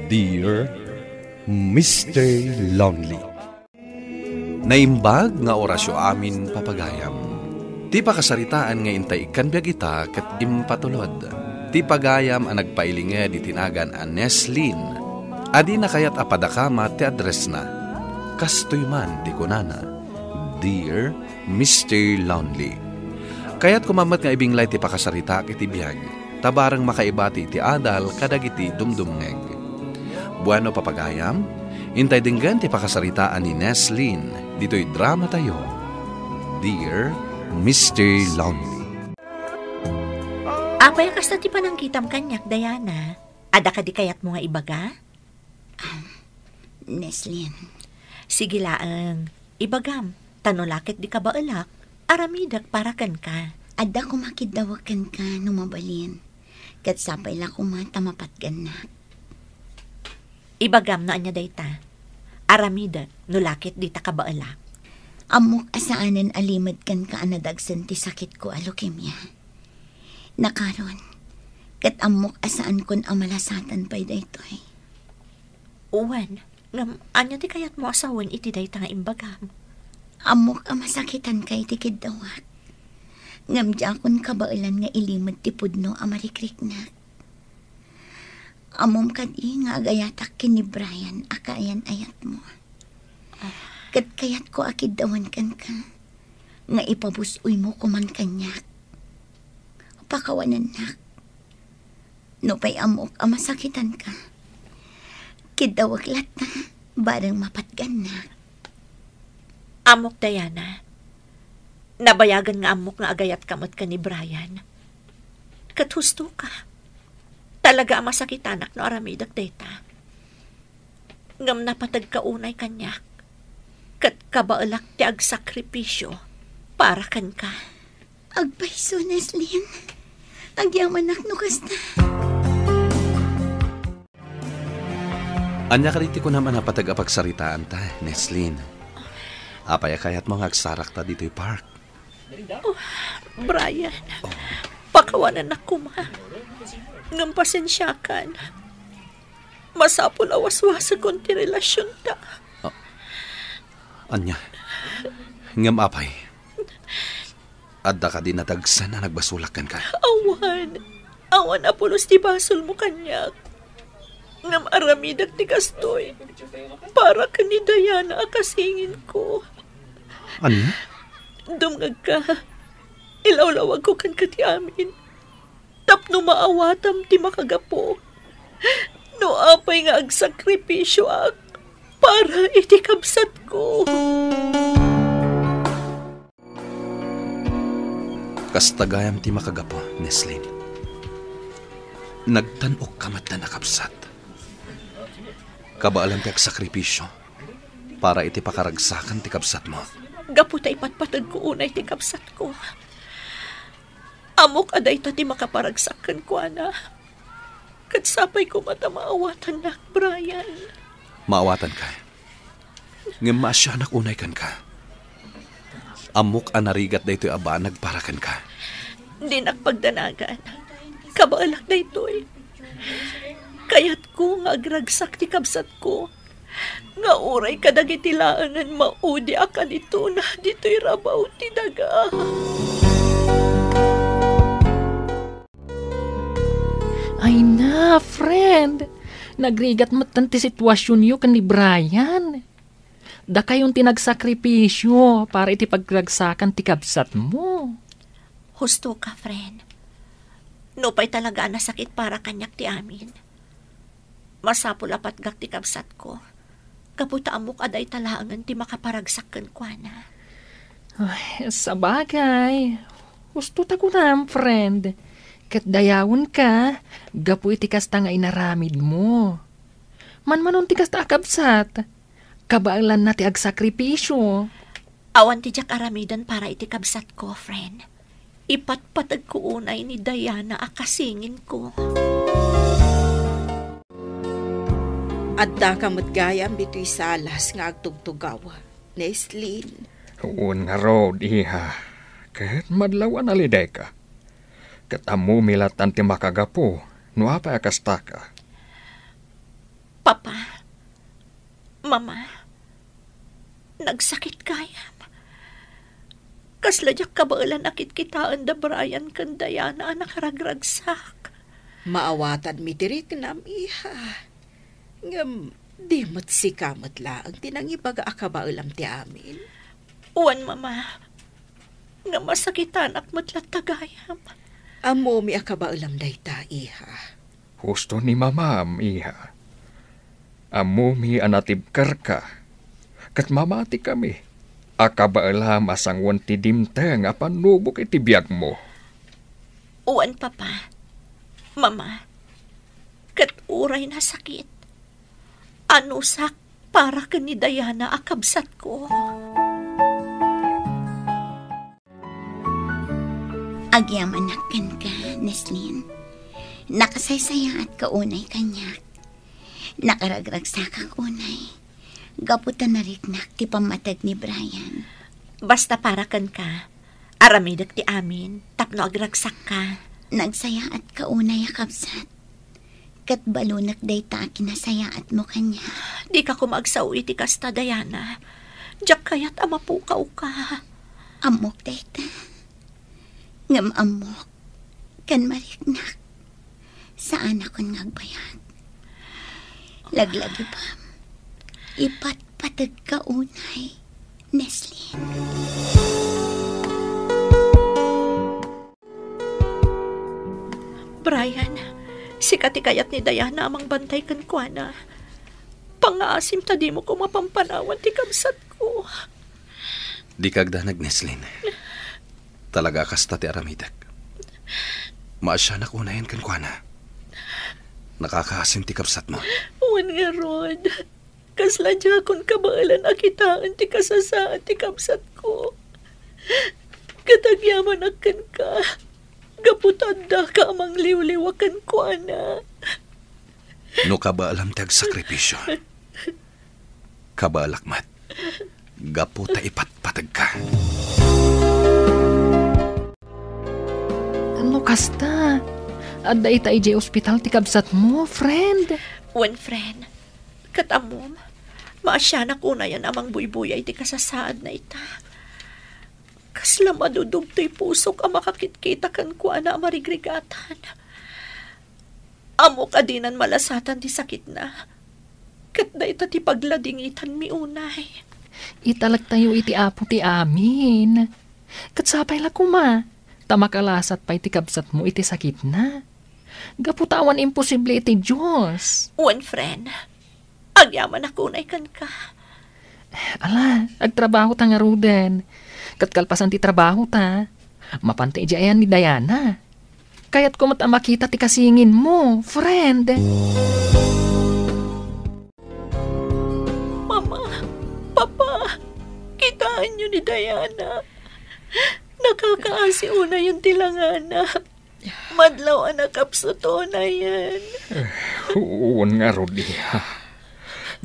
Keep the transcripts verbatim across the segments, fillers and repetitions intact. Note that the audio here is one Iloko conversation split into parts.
Dear Mister Lonely. Naimbag nga orasyo amin, papagayam. Ti pakasaritaan nga intay ikkan biag ita ket impatulod. Ti pagayam a nagpailinged iti nagan a Neslin. Adina kayat a padakama ti addressna. Kastoy man ti kunana, "Dear Mister Lonely." Kayat koma met nga ibinglay ti pakasaritaak iti biag, ta bareng makaibati iti adal kadagiti dumdumngeg. Bueno, papagayam, intay denggen ti pakasaritaan ni Neslin ditoy drama tayo, Dear Mister Lonely. Apay a kasta ti panangkitam kaniak, Diana? Adda kadi kayatmo nga ibaga? Neslin. Sige laeng, ibagam, ta no la ket di kabaelak, aramidek para kenka. Adda koma kiddawek kenka no mabalin, ket sapay la koma ta mapatgannak. Ibagam no ania dayta. Aramidek no la ket dita kabaelak. Ammok a saanen a limed kenka a nadagsen ti sakitko a leukemia. Nakaron, ket ammok a saankon a malasatan pay daytoy. Wen, ngem ania ti kayatmo a sawen iti dayta nga imbagam? Ammok a masakitanka iti kiddawak. Ngem diakon kabaelan nga ilimed ti pudno a marikriknak. Ammom kadi nga agayatak ken ni Brian a kaayan-ayatmo. Ket kayatko a kiddawen kenka nga ipabus-oymo koman kaniak. Pakawanennak. Nupay ammok a masakitanka, kiddawek latta, bareng mapatgannak. Ammok, Diana. Nabayagen nga ammok nga agayatka met ken ni Brian. Ket hustoka. Talaga a masakitanak no aramidek dayta. Ngem napategka unay kaniak, ket kabaelak ti agsakripisio para kenka. Agpayso, Neslin. Agyamanak no kasta. Ania kadi ti kunam a napateg a pagsaritaanta, Neslin? Apay a kayatmo nga agsarakta ditoy park? Oh, Brian, pakawanennak koma. Ngem pasensiakan. Masapul a waswasekon ti relasionta. Ah, ania? Ngem apay? Adda kadi nadagsen a nagbasolak kenka? Awan. Awan a pulos ti basolmo kaniak. Ngem aramidek ti kastoy para ken ni Diana a kasinginko. Ania? Dumngegka. Ilawlawagko kenka ti amin tapno maawatam ti makagapu. No apay nga agsakripisioak para iti kabsatko. Kasta gayam ti makagapu, Neslin. Nagtan-ok ka met a nakabsat. Kabaelan ti agsakripisio para iti pakaragsakan ti kabsatmo. Gapu ta ipatpategko unay ti kabsatko. Ammok a dayta ti makaparagsak kenkuana. Ket sapay koma ta maawatannak, Brian. Maawatanka. Ngem maasianak unay kenka. Ammok a narigat daytoy a banag para kenka. Dinak pagdanagan. Kabaelak daytoy. Kayatko nga agragsak ti kabsatko nga uray kadagiti laengen maudi a kalitona ditoy rabaw ti daga. Ay na, friend! Nagrigat metten ti situasionyo ken ni Brian. Dakayon ti nagsakripisio para iti pagragsakan ti kabsatmo. Husto ka, friend. Nupay talaga a nasakit para kaniak ti amin, masapul a patgak ti kabsatko, gapu ta ammok a dayta laengen ti makaparagsak kenkuana. Ay, sabagay, husto ta kunam, friend. Ket dayawenka gapu iti kasta nga inaramidmo. Manmanon ti kasta a kabsat, kabaelanna ti agsakripisio. Awan ti diak aramiden para iti kabsatko, friend. Ipatpategko unay ni Diana a kasinginko. Addaka met gayam ditoy salas nga agtugtugaw, Neslin. Wen ngarud, iha. Ket madlaw a nalidayka. Ket ammomi lattan ti makagapu no apay a kastaka. Mama, nagsakit gayam. Kasla diak kabaelan a kitkitaen da Brian ken Diana a nakaragragsak. Maawatadmi ti riknam, iha. Ngem di met sika met laeng ti nangibaga a kabaelam ti amin. Wen, Mama, nga masakitanak met latta gayam. Ammomi a kabaelam dayta, iha. Husto ni Mamam, iha. Ammomi a natibkerka, ket mamatikami a kabaelam a sanguan ti dimteng a pannubok iti biagmo. Wen, Papa, Mama, ket uray nasakit, anusak para ken ni Diana a kabsatko. Agyamanak kenka, Neslin. Nakasaysayaatka unay kaniak. Nakaragragsakak unay. Gapu ta nariknak ti pammateg ni Brian. Basta para kenka, aramidek ti amin tapno agragsakka. Nagsayaatka unay a kabsat. Ket balonek dayta a kinasayaatmo kaniak. Dika koma agsao iti kasta, Diana. Diak kayat a mapukawka. Ammok dayta. Ngem ammok, ken mariknak, saanakon nga agbayag. Laglagipem, ipatpategka unay, Neslin. Brian, sika ti kayat ni Diana a mangbantay kenkuana. Pangngaasim ta dimo koma pampanawan ti kabsatko. Dika agdanag, Neslin. Talaga a kasta ti aramidek. Maasianak unayen kenkuana. Nakakaasim ti kabsatmo. Wen ngarud. Kasla diakon kabaelan a kitaen ti kasasaad ti kabsatko. Ket agyamanak kenka, gapu ta addaka a mangliwliwa kenkuana. No kabaelam ti agsakripisio, kabaelak met, gapu ta ipatpategka. No kasta, adda ita idiay ospital ti kabsatmo, friend? Wen, friend. Ket ammom, maasianak unayen a mangbuybuyay ti kasasaadna ita. Kasla madudugtoy pusok a makakitkita kenkuana a marigrigatan. Ammok a dinan malasatan ti sakitna, ket dayta ti pagladingitanmi unay. Italektayo iti Apo ti amin. Ket sapay la koma, ta makalasat pay ti kabsatmo iti sakitna. Gapu ta awan imposible iti Dios. Wen, friend. Agyamanak unay kenka. Ala, agtrabahota ngaruden. Ket kalpasan ti trabahota, mapanta idiay ayan ni Diana. Kayatko met a makita ti kasinginmo, friend. Mama, Papa, kitaenyo ni Diana. Nakakaasi unayen ti langana. Madlaw a nakapsut unayen. Wen ngarud, iha.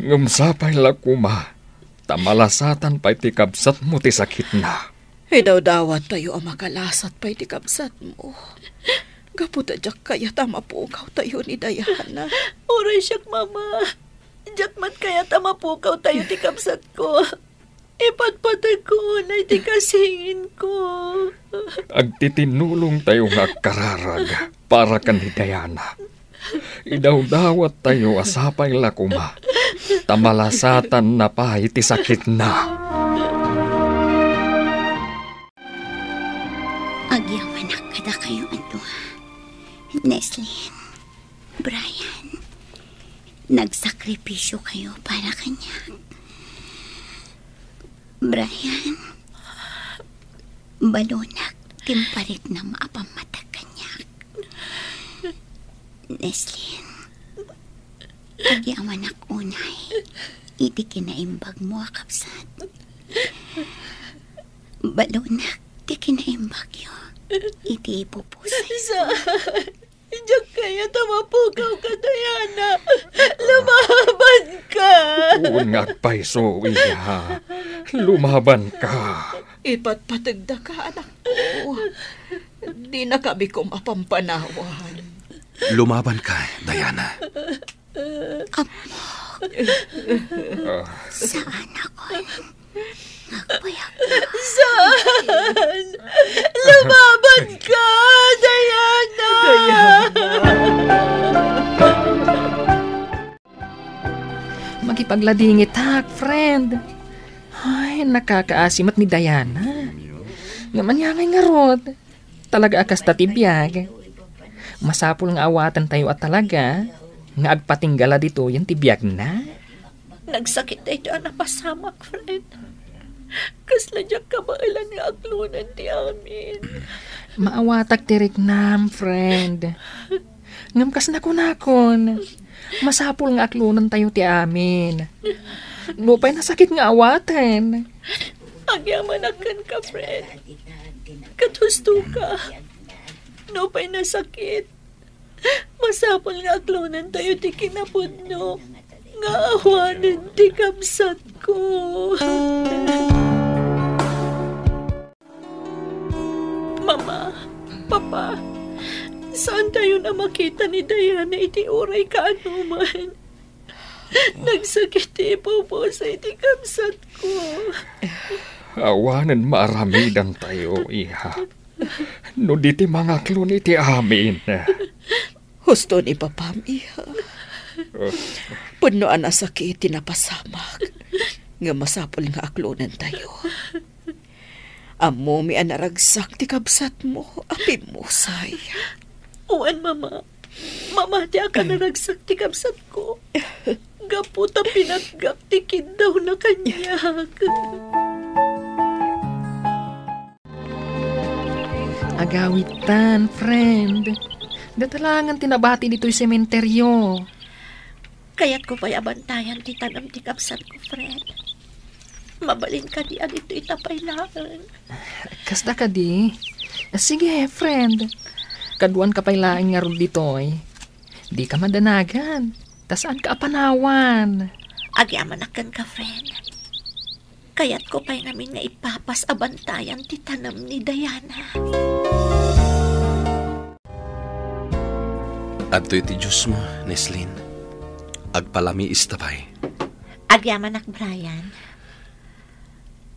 Ngem sapay la koma, ta malasatan pay ti kabsatmo ti sakitna. Idawdawattayo a makalasat pay ti kabsatmo. Gapu ta diak kayat a mapukawtayo ni Diana. Uray siak, Mama. Diak met kayat a mapukawtayo ti kabsatko. Ipatpategko unay ti kasinginko. Agtitinnulongtayo nga agkararag para ken ni Diana. Idawdawattayo a sapay la koma, ta malasatanna pay ti sakitna. Agyamanak kadakayo a dua, Neslin, Brian. Nagsakripisyo kayo para kaniak. Brian, balonak ti impariknam a pammateg kaniak. Neslin, agyamanak unay iti kinaimbagmo a kabsat. Balonak ti kinaimbagyo iti ipupusay. Sa-, Diak kayat a mapukawka, Diana. Lumabanka. Wen nga agpayso, iha. Lumabanka. Ipatpategdaka, anakko. Dinaka bikom a pampanawan. Lumabanka, Diana. Ammok, Ah. Saan ako? Agpayak ka. Saan? Lumaban ka, Diana! Diana! Makipagladingitak, friend. Ay, nakakaasi met ni Diana. Ngem ania ngay ngarud? Talaga a kasta ti biag. Masapul nga awaten tayo a talaga nga agpatinggala ditoyen ti biagna. Nagsakit daytoy a napasamak, friend. Kasla diak kabaelan nga aklonen ti amin. Maawatak ti riknam, friend. Ngem kas nakunakon, masapul nga aklonen tayo ti amin. Nupay nasakit nga awaten. Agyamanak kenka, friend. Ket husto ka. Nupay nasakit, masapul nga aklonen tayo ti kinapudno nga awanen ti kabsatko. Mama, Papa, saan tayo a makita ni Diana iti uray kaanoman? Nagsakit ti ipupusay ti kabsatko. Awanen maaramidan tayo, iha. No di ti mangaklon iti amin. Husto ni papam, iha. Pudno a nasakit ti napasamak. Nga masapul nga aklonen tayo. Ammomi a naragsak ti kabsatmo a pimmusay. Wen, Mama. Mamatiak a naragsak ti kabsatko. Gapu ta pinatgak ti kiddawna kaniak. Agawidtan, friend. Datalangan ti nabati ditoy sementeryo. Kayatko pay a bantayan ti tanem ti kabsatko, friend. Mabalin kadi a ditoy ta pay laeng? Kasta kadi? Sige, friend. Kaduan ka pay laeng ngarud ditoy. Di ka madanagan. Ta saan ka a panawan? Agyamanak kenka, friend. Kayatko pay ngamin nga ipapas a bantayan ti tanem ni Diana. Adtoy ti juice mo, Neslin. Agpalamiista pay. Agyamanak, Brian.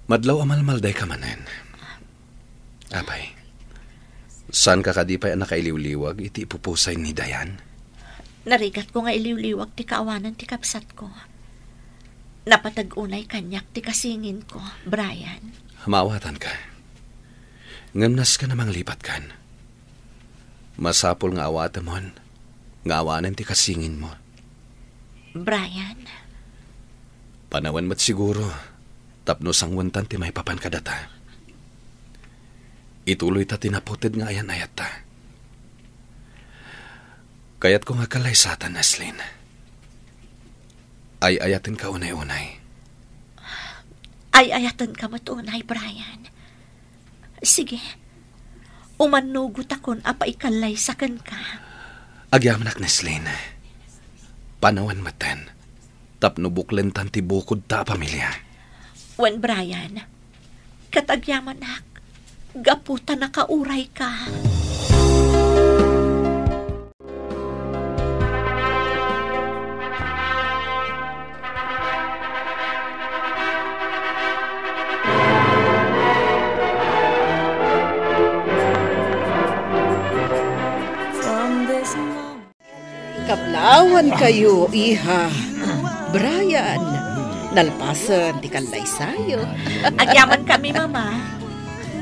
Madlaw a malmaldayka manen. Apay, saanka kadi pay a nakailiwliwag iti ipupusay ni Diane? Narigatko nga iliwliwag ti kaawanan ti kabsatko. Napateg unay kaniak ti kasinginko, Brian. Maawatanka. Ngem nasken a manglipatkan. Masapul nga awatemon nga awanen ti kasinginmo. Brian. Panawen met siguro tapno sangwentan ti maipapan kadata. Ituloyta ti naputed nga ayan-ayatta. Kayatko nga agkallaysatan, Neslin. Ay-ayatenka unay-unay. Ay-ayatenka met unay, Brian. Sige. Umannugotakon a paikallaysa kenka. Agyamanak, Neslin. Panawen metten. Tapno buklentan ti bukodta a pamilia. Wen, Brian, ket agyamanak, gapu ta nakaurayka. Kablawankayo, iha. Brian, nalpasen ti kallaysayo. Agyamankami, Mama.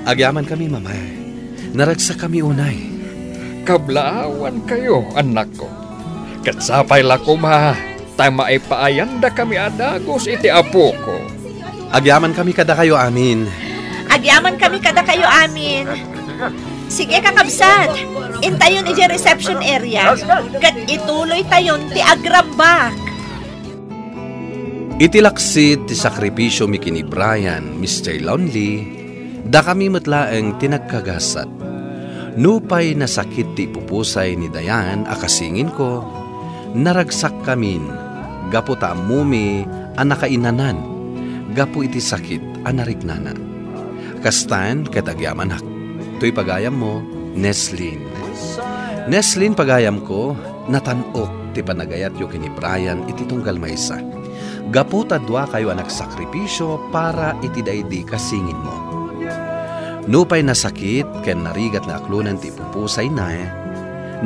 Agyamankami, Mama. Naragsakami unay. Kablawankayo, annakko. Ket sapay la koma, ta maipaayandakami a dagus iti apoko. Agyamankami kadakayo amin. Agyamankami kadakayo amin. Sige, kakabsat. Intayon idiay reception area. Ket ituloytayon ti agrambak. Iti laksid ti sakripisio mi ken ni Brian, Mister Lonely, dakami met laeng ti nagkagasat. Nupay nasakit ti ipupusay ni Diane a kasinginko, naragsakkamin gapu ta ammomi a nakainanan gapu iti sakit a nariknana. Kastan ket agyamanak. Toy pagayammo, Neslin. Neslin, pagayamko, natan-ok ti panagayatyo ken ni Brian iti tunggal maysa. Gapu ta duakayo a nagsakripisio para iti daydi kasinginmo. Nupay nasakit ken narigat nga aklonen ti ipupusayna,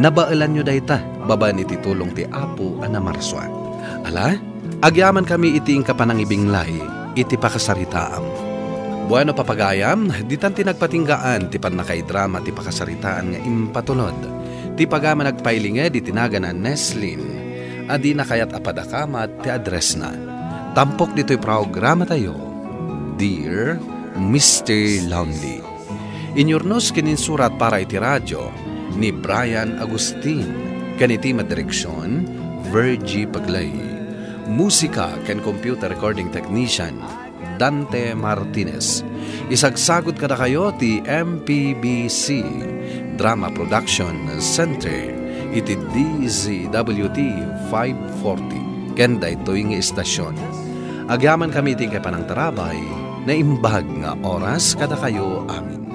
nabaelanyo dayta babaen iti tulong ti Apo a namarsua. Ala, agyamankami iti inka panangibinglay iti pakasaritaam. Bueno, papagayam, ditan ti nagpatinggaan ti pannakaidrama ti pakasaritaan nga impatulod. Ti pagayam a nagpailinged iti nagan a Neslin a dina kayat a padakamat ti addressna. Tampok ditoy programatayo, Dear Mister Lonely. Inyurnos ken insurat para iti radio ni Brian Agustin, ken iti madireksion, Virgie Paglay. Musika ken computer recording technician, Dante Martinez. Isagsagut kadakayo ti M P B C Drama Production Center iti D Z W T five forty ken daytoy nga istasion. Agyamankami iti inkay panangtarabay, naimbag nga oras kadakayo amin.